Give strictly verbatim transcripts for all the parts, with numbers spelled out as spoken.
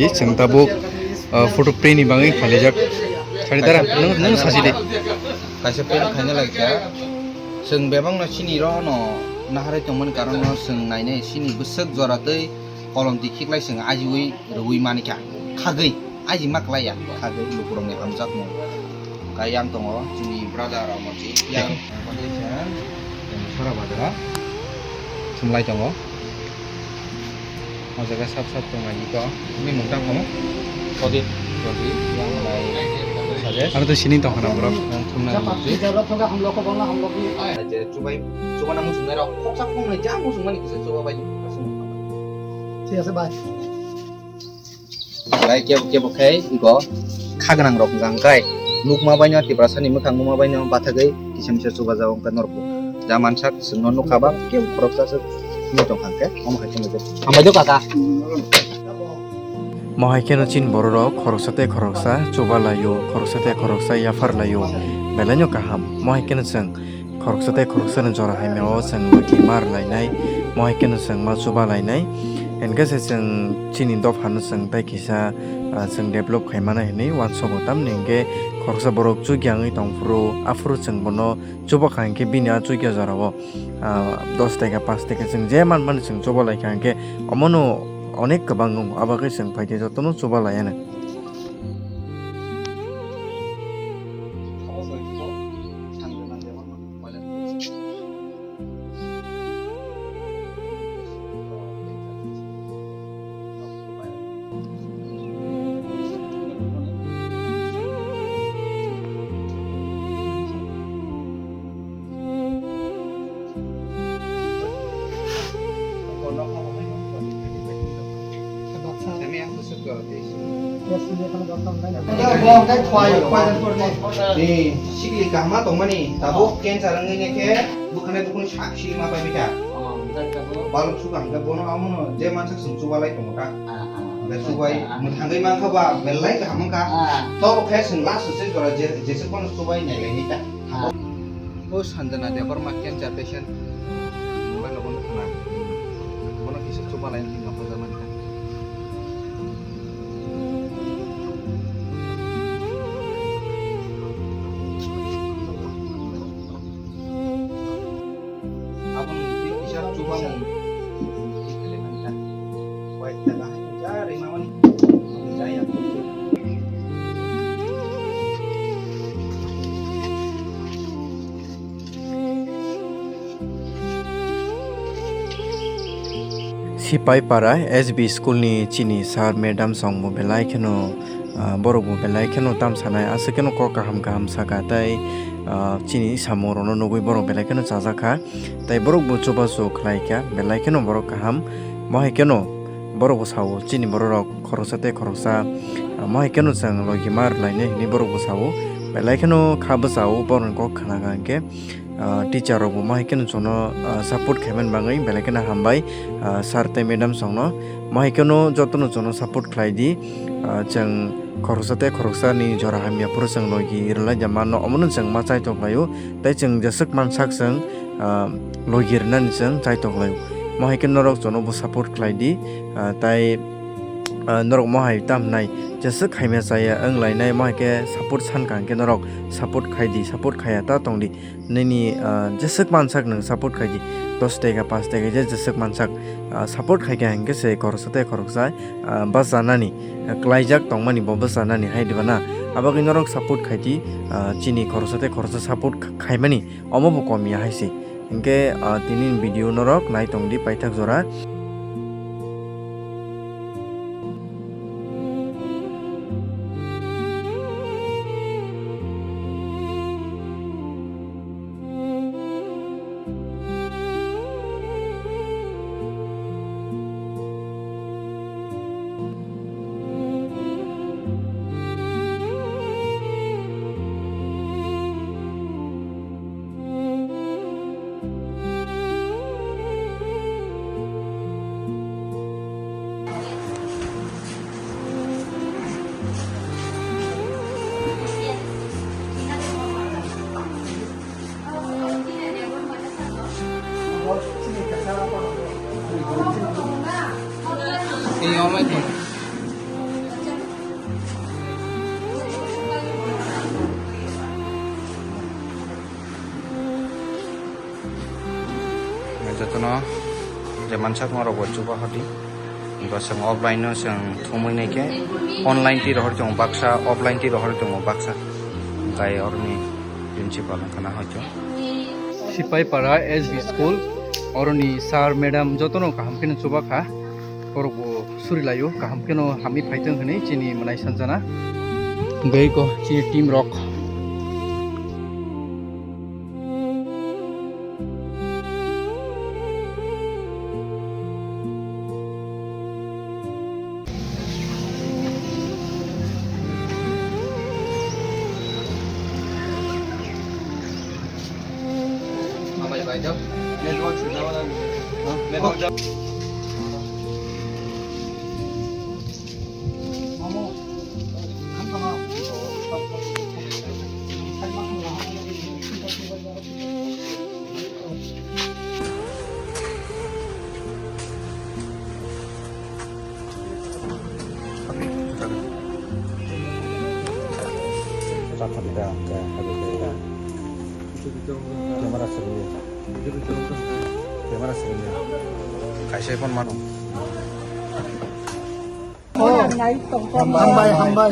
Chwng tabuk, uh, photo print ni bagwi khailaijak. Sari dara, nwng, nwng sachi de. Kaisa print khaina lai kha. Chwng bebakno chini rohorno naharwi tongmani karonno chwng nainai chini bwswk jora tei kolom tikhiklai chwng ajiwi rwui mankha. Khagwi, aji ma klaiya, khagwi lukurokni hamjakmung. Hwnkhe yang tongo chini brother Amarjit, yang Sora Bazar o thumlai tongo. O jaga sap sap tong lai iko. Bini mung tang komo? Prodip. Prodip, yang lai suggest. Aro to sining tong khana borok, yang thumna. Aje chubai, chubana muchung nai rok, khoksa khoknai jang muchung mani kisa chuba bai. Thik ase, bye. Bai kebo kebo khai iko khagnang rok jang kai. Nukma baino Tiprasani mwkhang nukma baino bathagwi kisa misa chuba jago wngkha norok. Ja mansak chwngno nukha ba kebo khoroksa se nukha tong kha khe omo hai khe nukjak. Hambai do kaka. Mo hai kheno chini bororok khoroksa tei khoroksa chuba laio, khoroksa tei khoroksa yaphar laio, belaino kaham. Mo hai kheno chwng khoroksa tei khoroksani jora hamya o chwng logi mar lainai, mo hai kheno chwng ma chuba lainai. Hinkhe se chwng chini dophano chwng tei kisa, ah, chwng develop khai mano hinwi uansogo, tamni hinkhe khoroksa borok chukya wngwi tongphuru, aphuru chwng bono chuba kha hinkhe bini a chukya jorao, ah, dos taka, panch taka chwng je manmani chwng chuba lai kha hinkhe omono onek kwbang wngo, abo khe chwng phaikhe jotono chuba laianw. Sikli kaham tongmani, tabuk cancer wngwi khe bwkhanai bukhuni sak sili ma pai bita. Balok suka hwnkhe bono amono je mansak chwng chubalai tongo ta. Hwnkhe chubai mwthangwi mankha ba belai kaham wngkha. Tobo khe chwng last se jora je, jesa phano chubai nailainai ta. O Sanjana Debbarma cancer patient mobile o bono khna. Bono kisa chubalai hinwi nokha jaman kha. Aboni twi kisa chubamung. Koi tela hai ja rimamani. Ja ya. Sipaipara S B school ni chini sir madam song bo belai kheno, ah, borok bo belai kheno tam sanai, aswk kheno kok kaham kaham saka tei, ah, chini samung rokno nugwi borok belai kheno chajak kha. Tei borok bo chubachu khlai kha, belai kheno borok kaham. Mo hai kheno borok bo sao, chini borok rok khoroksa tei khoroksa, ah, mo hai kheno chwng logi ma rwlainai hinwi borok bo sao. Belai kheno kha bwsao borokni kok khna kha hinkhe, ah, teacher rok bo mo hai kheno chwngno, ah, support khaimani bagwi belai kheno hambai, ah, sir tei madam songno. Mo hai kheno jotono chwngno support khlai di, ah, chwng khoroksa tei khoroksani jora hamya phuru chwng logi rwlai da mano, omono chwng ma chaitok laio. Tei chwng jeswk mansak chwng, ah, logi rwnani chwng chaitok laio. Mo hai khe norok jono bo support khlai di, ah, tei, ah, norok mo hai tam hwnai jeswk hamya chaya wng lainai, mo hai khe support san kha hwnkhe norok support khai di, support khaiya ta tong di. Nini, ah, jeswk mansak nwng support khai di, dos taka, panch taka je jeswk mansak, ah, support khai kha hwnkhe se khoroksa tei khoroksa, ah, bachanani, ah, klaijak tongmani bo bachanani hai diba na? Abagwi norok support khai di, ah, chini khoroksa tei khoroksa support kh-, khaimani. Omo bo kom ya hai se. Hinkhe, ah, tini ni video norok nai tong di paithak jora. Jotono je mansak norok bo chuba hodi. Bo chwng offline no chwng thumui nai khe online twi rohor tongo baksa, offline twi rohor tongo baksa. Tei oroni principal wngkha na hoito. Sipaipara S B school, oroni sir madam jotono kaham kheno chuba kha. Borok bo suri laio, kaham kheno hamwi phaitong hinwi chini mwnai sanjana. Hwnkhe eko chini team rok. Camera sering. Camera sering. Kaisa phone mano. Hambai, hambai.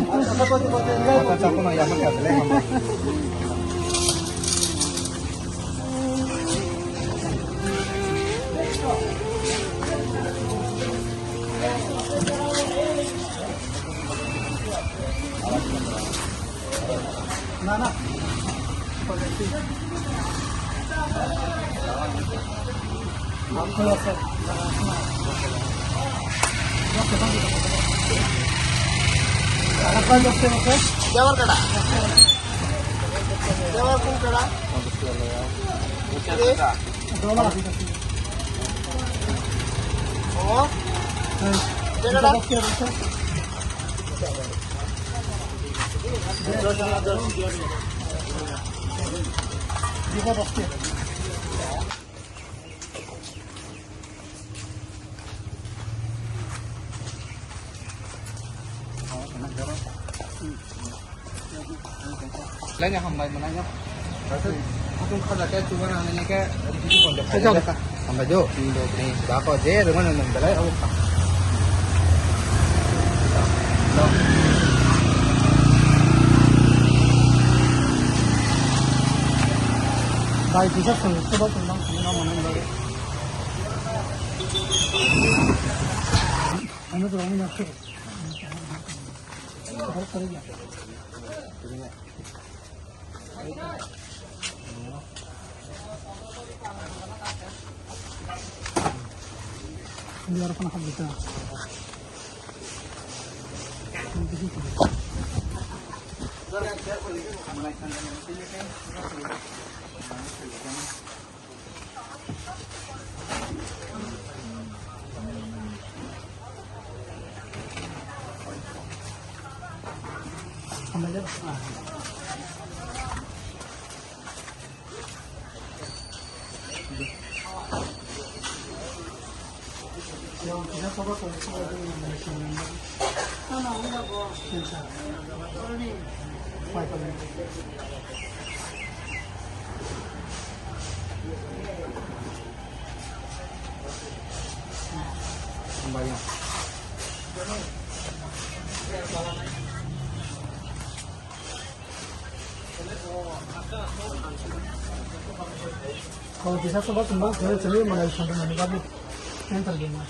Laini hambai mwnai no. Hatung khaja khe chuba nang nini khe rikiti konde. Acha. Hambai jo. Ni bo ni ba ko je rwmani nang belai abo kha. Bai kisa sung, coba sung nang sung nang mwnai no. Ano to ani nak. Kalau bisa coba kembang, saya sendiri mulai sampai mana bagus. Yang terjemah.